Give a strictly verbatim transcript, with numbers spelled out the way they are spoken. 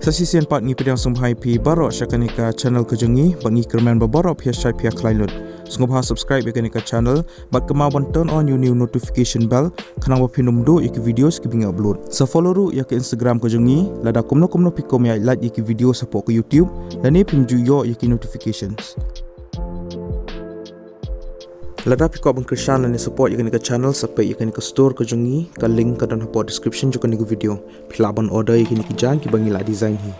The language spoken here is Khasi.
Sa shisien pat ngi pdiang sngewbha ïa phi baroh sha kane ka channel ka jong ngi, bad ngi kyrmen ba baroh phi ïa shait phi ïa khlaiñ lut. Sngewbha subscribe ïa kane ka channel, bad kynmaw ban turn on ïa une u notification bell, khnang ba phin ym duh ïa ki videos kiba ngi upload. Sa follow ruh ïa ka Instagram ka jong ngi, lada kumno kumno phi kwah ban ïa like ïa ki videos hapoh ka YouTube, lane phim ju ïoh ïa ki notifications. Lada phi kwah ban kyrshan lane support ïa kane ka channel, sa peit ïa kane ka store ka jong ngi, ka link ka don hapoh description jong kane ka video. Phi lah ban order ïa kine ki jaiñ kiba ngi la design hi.